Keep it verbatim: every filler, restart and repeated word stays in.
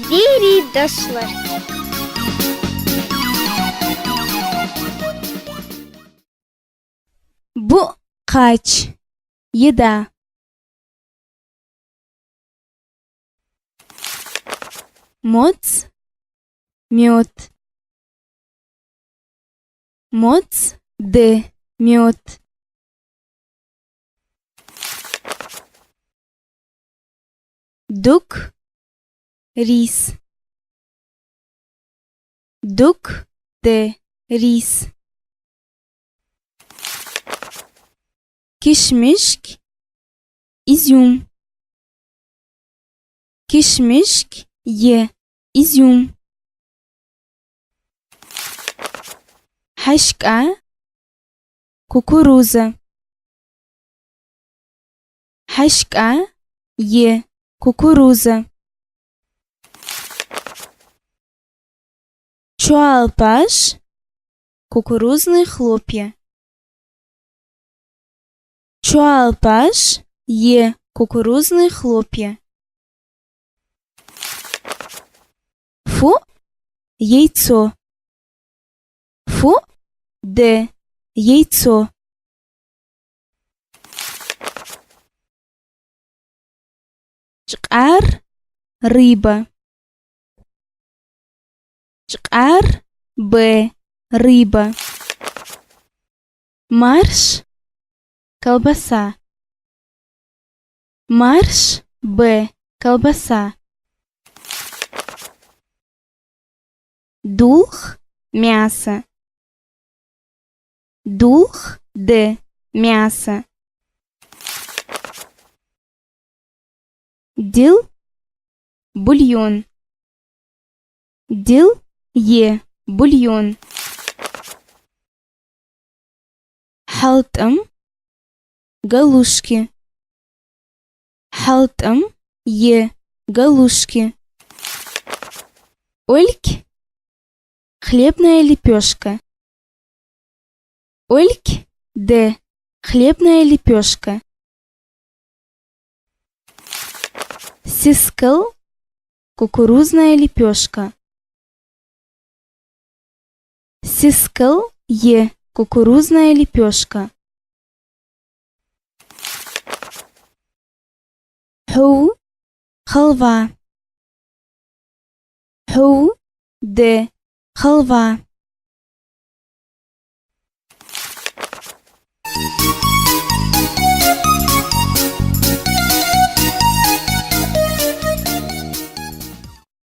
Берий дошлар. Буъ кхача. Еда. Моц, мёд. Моц де, мёд. Дуг, рис. Дуг де, рис. Кишмишк, изюм. Кишмишк е, изюм. Хьашка, кукуруза. Хьашка е, кукуруза. Чоалпаш, кукурузные хлопья. Чоалпаш е, кукурузные хлопья. Фуъ, яйцо. Фуъ де, яйцо. Чкъар, рыба. Чкъар бе, рыба. Марш, колбаса. Марш бе, колбаса. Дулх, мясо. Дулх де, мясо. Дил, бульон. Дил е, бульон. ХьалтӀам, галушки. ХьалтӀам е, галушки. Олк, хлебная лепёшка. Олк де, хлебная лепёшка. Сискал, кукурузная лепёшка. Сискал е, кукурузная лепёшка. Хьув, халва. Хьув де, халва.